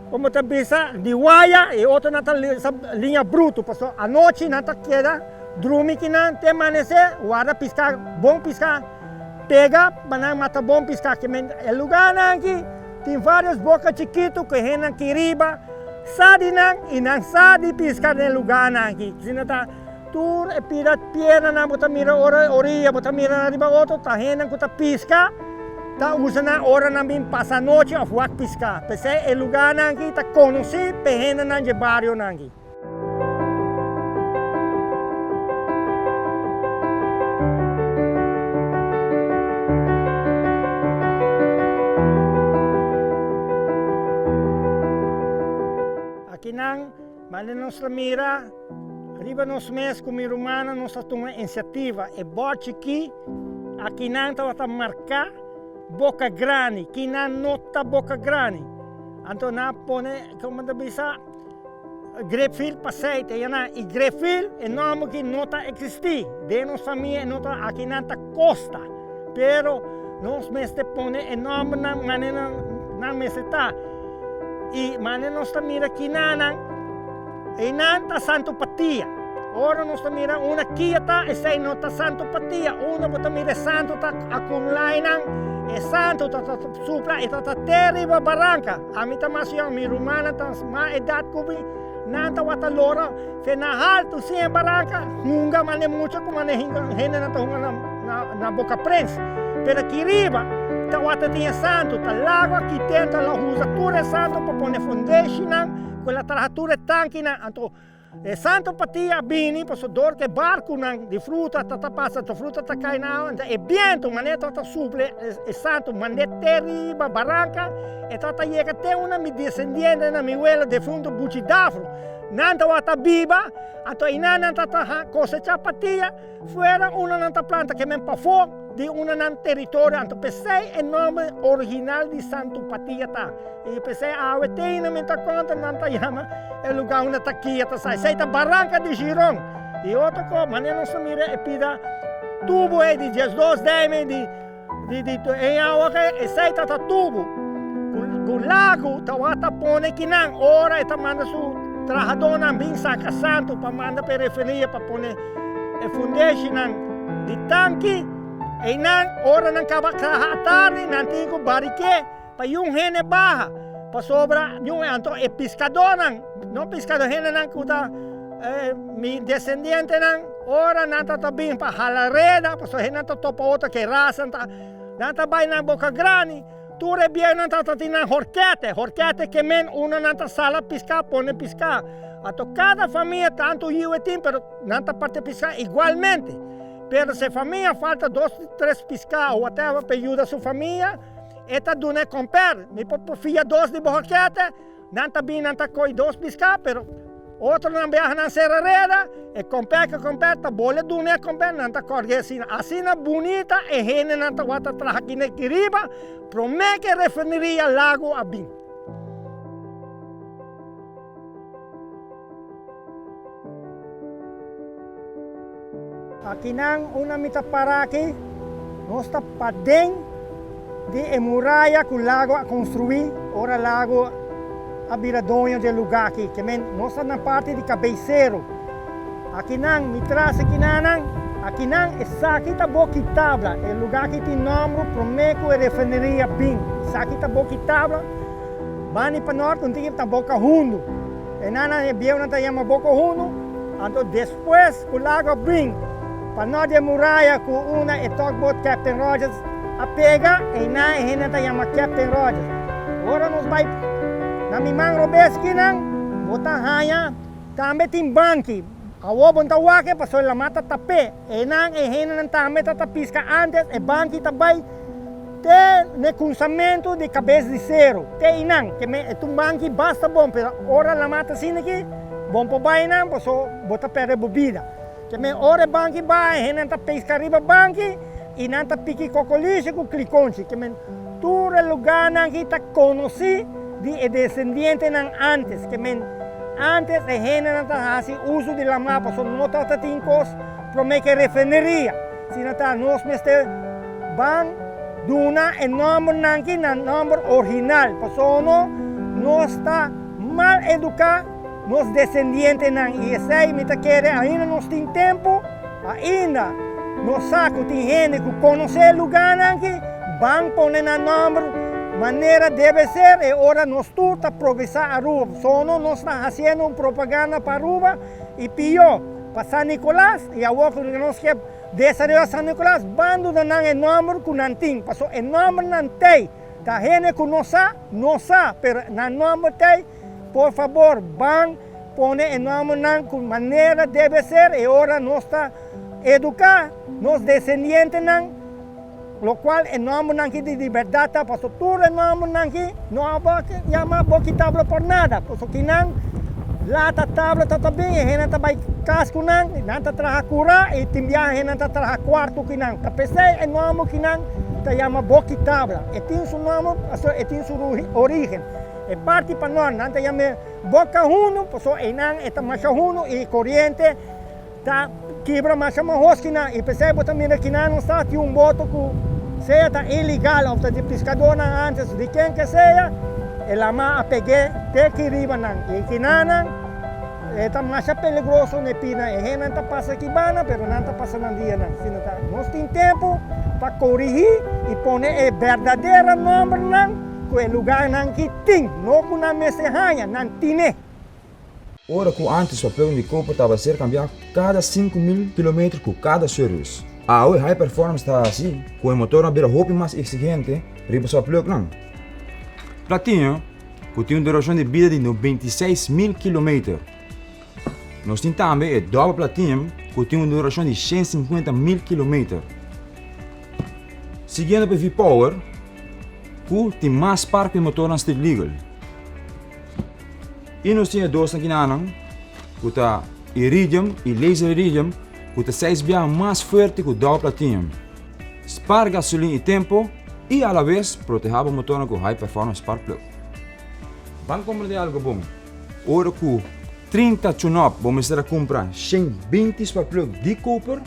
komo ta bisa, di waya, e otro nan ta usa liña brutu, pasobra anochi nan ta keda drumi kinan te amanesé, warda piska, bon piska pega pa nan mata bon piska. Ke men e lugánan aki tin vários boka chikitu ku e hendenan ki riba sa di nan i nan sa di piska den e lugánan aki. Asina ta tur e pida piernanan bo ta mira ora oriya bo ta mira nan riba otro ta hendenan ku ta piska ta usa nan ora nan bin pasa anochi òf wak piska. P'esei e lugánan aki ta konosí p'e hendenan dje barionan aki. Akinan manda nos ta mira riba nos mes ku mi rumannan nos ta tuma inisiativa. E bòchi ki akinan tabata marká boka grandi, kinan no ta boka grandi. Anto nan a pone, komo ta bisa, Grefil pa seite yanan y Grefil e nomber ki no ta existi den nos famia e no ta aki nan ta Costa pero nos mester pone e nombernan manera nan mester ta y manera nos ta mira kinanan eynan ta Santo Patia ora nos ta mira unda kia ta esey no ta Santo Patia unda bo ta mira e santo ta acumula eynan e santo ta supla e ta ta te riba baranca. Ami ta mas yòn, mi rumannan ta mas edat ku mi, nan tabata lora fe na haltu sin e baranka, hunga mane mucha ku mane hendenan ta hunga na Boka Prens. Pero aki riba tabata tin e santu, ta lago aki den ta usa tur e santu pa pone fondeshinan, ku el a traha tur e tankinan. Anto E Santo Patia a bini pasobra dor ku e barkunan di fruta ta ta pasa, ta fruta ta kai na awa, enton e bientu manera ta ta supla e santu mand'é te riba baranka, e ta ta yega te unda mi desendientenan, mi welo defuntu Buchi Dafro, nan tabata biba, anto einan nan ta ta kosechá patia fuera unda nan ta planta ke men pafó. di una nan teritorio, anto p'esei e nòmber original di Santu Patia ta. I p'esei awe te mi ta konta nan ta yama e lugá unda takia ta sa. Esei ta Baranka di Giron. I otro kos, manera nos ta mira e pida tubu ei di 12 duim di di di e awa ke esei ta ta tubu. Ku lago tawata pone kinan ora e ta manda su trahadónan bin saka santu pa manda pa e refineria pa pone e fundeshinan di tanki. Einan ora nan kaba traha atardi nan tin ku barik'é pa yun hende baha pasobra yun anto e piskadónan no piskadó hendenan ku ta mi desendientenan ora nan ta ta bin pa hala reda pasobra hendenan ta topa otro ke rasa nan ta bai na boka grandi tur e bieunan ta ta tin nan horkete horkete ke men unda nan ta sala piská pone piská anto kada famia tantu yiu e tin pero nan ta parti piská igualmente. Pero si e famia falta dos tres piská o whatever pa e yuda su famia, e ta duna e komper. Mi por por fia dos di bo hokete, nan ta bin nan ta koi dos piská, pero otronan biaha nan sera reda, e komper ku komper ta bole duna e komper, nan ta kòrg'é asina. Asina bunita e hendenan ta wak ta traha aki na riba promé ku e refineria Lago a bin. Akinan unda mi ta para aki, nos ta paden di e muraya ku Lago a konstruí ora Lago a bira doño di e lugá aki. Ke men, nos ta na parti di Kabeiseru. Akinan, mi tras akinanan, akinan esaki ta Boki Tabla. E lugá aki tin nòmber promé ku e refineria bin. Esaki ta Boki Tabla. Bani pa nòrt un tiki ta Boka Hundu. E nannan e bieunan ta yama Boka Hundu. Anto despues ku lago a bin pa nòrt di e muraya ku una e tugboat Captain Rogers a pega, einan e hendenan ta yama Captain Rogers. Ora nos bai na mi man robes kinan, bo ta haña tambe tin banki. Awor bo no ta wak e pasobra laman ta tap'é. Einan e hendenan tambe ta ta piska antes, e banki ta bai te n'e kunsamentu di kabes di seru, te einan. Ke men e ta un banki basta bon, pero ora laman ta asina aki, bon por bai einan paso bo ta pèrdè bo bida. Ke men ora e banki baha, e hendenan ta piska riba banki i nan ta piki kokolishi ku klikonchi. Ke men tur e lugánan aki ta konosí di e desendientenan ántes. Ke men ántes e hendenan ta hasi uso di laman pasobra no tabata tin kos promé ku e refineria. Asina ta nos mester ban duna e nòmbernan aki nan nòmber original pasobra nos ta mal eduká nos desendientenan i esei mi ta kere ainda nos tin tempu, ainda nos sa ku tin hende ku konosé e lugánan aki, ban pone nan nòmber manera debe ser e ora nos tur ta progresá Aruba. Pasobra nos ta hasiendo un propaganda pa Aruba i pió pa San Nicolas i awor ku nos ke desaroyá San Nicolas ban duna nan e nòmber ku nan tin pasobra e nòmbernan t'ei ta hende ku no sa, no sa pero nan nòmber t'ei. Por fabor ban pone e nombernan cu manera debe ser e ora nos ta educa nos descendientenan, locual e nombernan ki di berdad ta, pasobra tur e nombernan ki no a yama boki tabla por nada, pasobra kinan lata tabla ta ta bin e hendenan ta bay cas cu nan, nan ta traha cura y tin biaha hendenan ta traha cuarto kinan, ta pesey e nomber kinan ta yama boki tabla, e tin su nomber pasobra e tin su origen. E parti pa nort nan ta yam'é Boca Hunu, pasobra einan e ta masha hunu i koriente ta kibra masha mahos kinan. I p'esei bo ta mira kinan nos ta tin un boto ku sea ta ilegal òf ta di piskadónan ántes, di ken ke sea, e lama a peg'é te aki riba nan. I kinannan e ta masha peligroso na e pina. E hendenan ta pasa aki banda, pero nan ta pasa nan dianan. Asina ta nos tin tempu pa korigí i pone e berdadero nòmbernan. Ku e lugarnan ki tin, no ku nan mester haña, nan tin'é. Ora ku ántes papelnan di koper tabata ser kambiá kada 5000 kilometer ku kada service. Awe High Performance ta hasi ku e motornan bira hopi mas eksigente riba su plugnan. Platinum, ku tin un durashon di bida di 96,000 kilometer. Nos tin tambe e Double Platinum ku tin un durashon di 150,000 kilometer. Siguiendo pa e V-Power, ku tin mas par ku e motornan street legal. I nos tin e dos nakinanan ku ta Iridium i Laser Iridium ku ta seis biaha mas fuerte ku Double Platinum. Spar gasolin y tempo y alavez proteha bo motornan cu High Performance Spark Plug. Ban comprende algo bon, ora cu 30 tune-up bo mester a cumpra 120 spark plug di Cooper,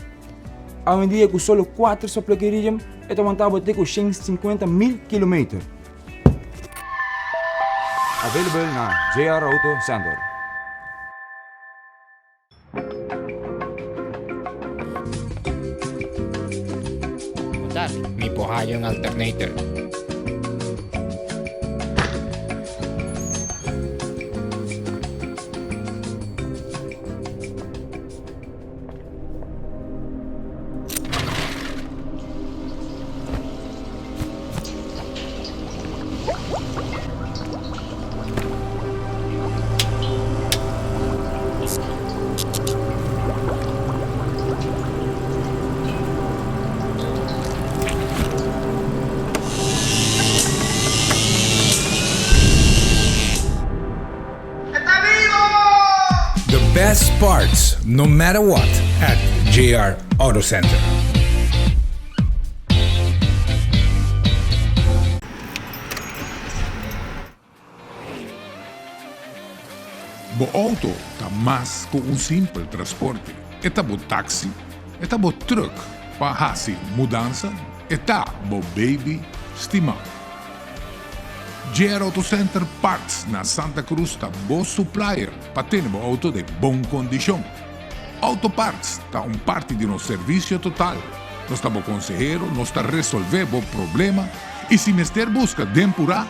awendia cu solo 4 spark plug Iridium e ta wanta bo te cu 150 mil kilometer. Available na JR Auto Center. Mi por haya un alternator. The best parts, no matter what, at JR Auto Center. Bo auto ta mas ku un simpel transporte. E ta bo taxi, e ta bo truck pa hasi mudansa, e ta bo baby stimá. JR Auto Center Parts na Santa Cruz ta bo supplier pa tene bo auto den bon kondishon. Auto Parts ta un parti di nos servicio total. Nos ta bo consehero, nos ta resolve bo problema y si mester busca den pura,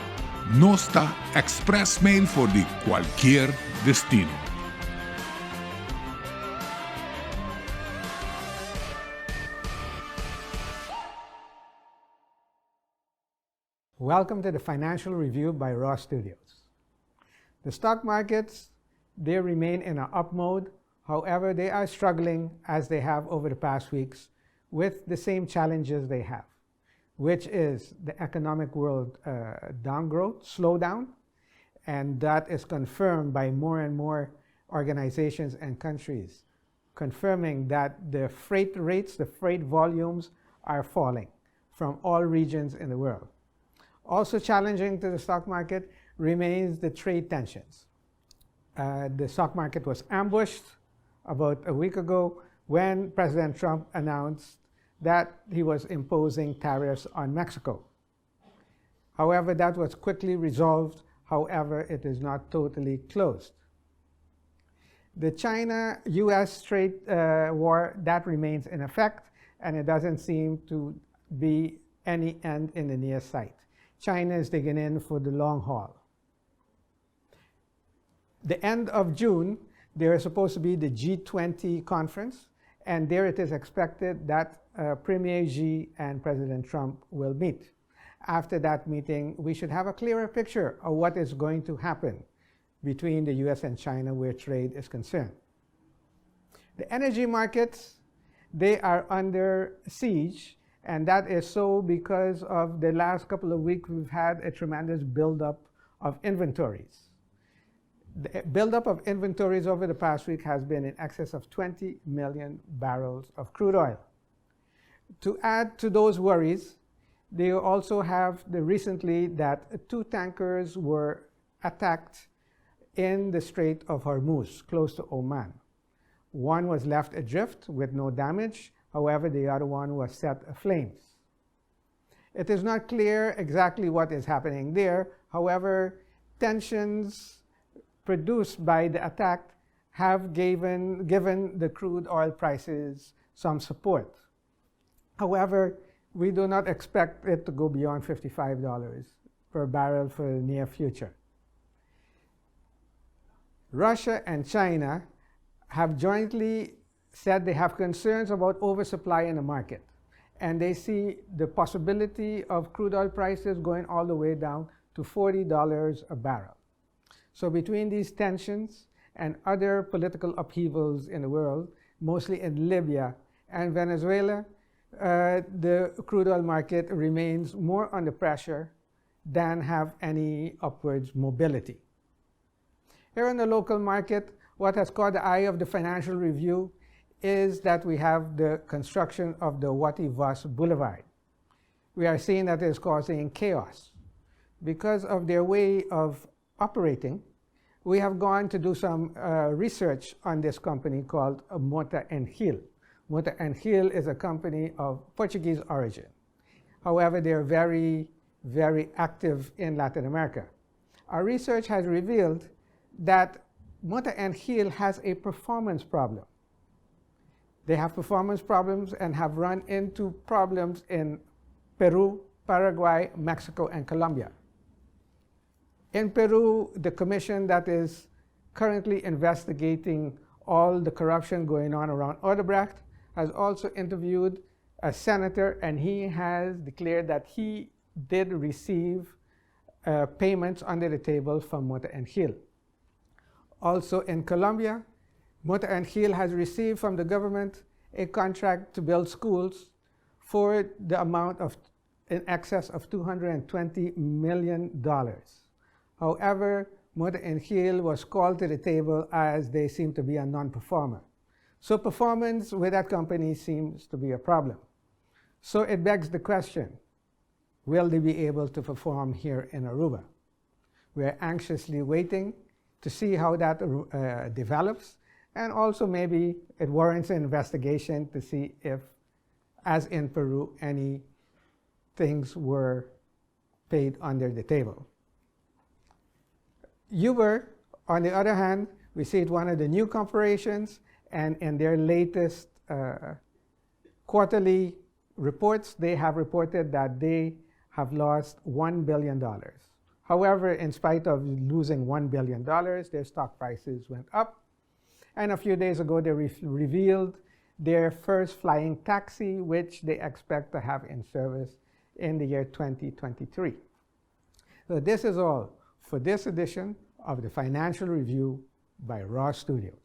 nos ta express mail for di cualkier destino. Welcome to the Financial Review by Raw Studios. The stock markets, they remain in an up mode. However, they are struggling as they have over the past weeks with the same challenges they have, which is the economic world downgrowth, slowdown, and that is confirmed by more and more organizations and countries, confirming that the freight rates, the freight volumes are falling from all regions in the world. Also challenging to the stock market remains the trade tensions. The stock market was ambushed about a week ago when President Trump announced that he was imposing tariffs on Mexico. However, that was quickly resolved. However, it is not totally closed. The China-US trade war, that remains in effect, and it doesn't seem to be any end in the near sight. China is digging in for the long haul. The end of June, there is supposed to be the G20 conference, and there it is expected that Premier Xi and President Trump will meet. After that meeting, we should have a clearer picture of what is going to happen between the US and China where trade is concerned. The energy markets, they are under siege, and that is so because of the last couple of weeks we've had a tremendous buildup of inventories. The buildup of inventories over the past week has been in excess of 20 million barrels of crude oil. To add to those worries, they also have the recently that two tankers were attacked in the Strait of Hormuz, close to Oman. One was left adrift with no damage. However, the other one was set aflames. It is not clear exactly what is happening there. However, tensions produced by the attack have given the crude oil prices some support. However, we do not expect it to go beyond $55 per barrel for the near future. Russia and China have jointly said they have concerns about oversupply in the market, and they see the possibility of crude oil prices going all the way down to $40 a barrel. So between these tensions and other political upheavals in the world, mostly in Libya and Venezuela, the crude oil market remains more under pressure than have any upwards mobility. Here in the local market, what has caught the eye of the Financial Review is that we have the construction of the Watty Voss Boulevard. We are seeing that it is causing chaos. Because of their way of operating, we have gone to do some research on this company called Mota and Hill. Mota and Hill is a company of Portuguese origin. However, they are very, very active in Latin America. Our research has revealed that Mota and Hill has a performance problem. They have performance problems and have run into problems in Peru, Paraguay, Mexico, and Colombia. In Peru, the commission that is currently investigating all the corruption going on around Odebrecht has also interviewed a senator, and he has declared that he did receive payments under the table from Mota and Hill. Also in Colombia, Mota and Hill has received from the government a contract to build schools for the amount of in excess of $220 million. However, Mota and Hill was called to the table as they seem to be a non-performer. So performance with that company seems to be a problem. So it begs the question, will they be able to perform here in Aruba? We are anxiously waiting to see how that develops, and also maybe it warrants an investigation to see if, as in Peru, any things were paid under the table. Uber, on the other hand, we see it one of the new corporations, and in their latest quarterly reports, they have reported that they have lost $1 billion. However, in spite of losing $1 billion, their stock prices went up. And a few days ago, they revealed their first flying taxi, which they expect to have in service in the year 2023. So this is all for this edition of the Financial Review by Raw Studios.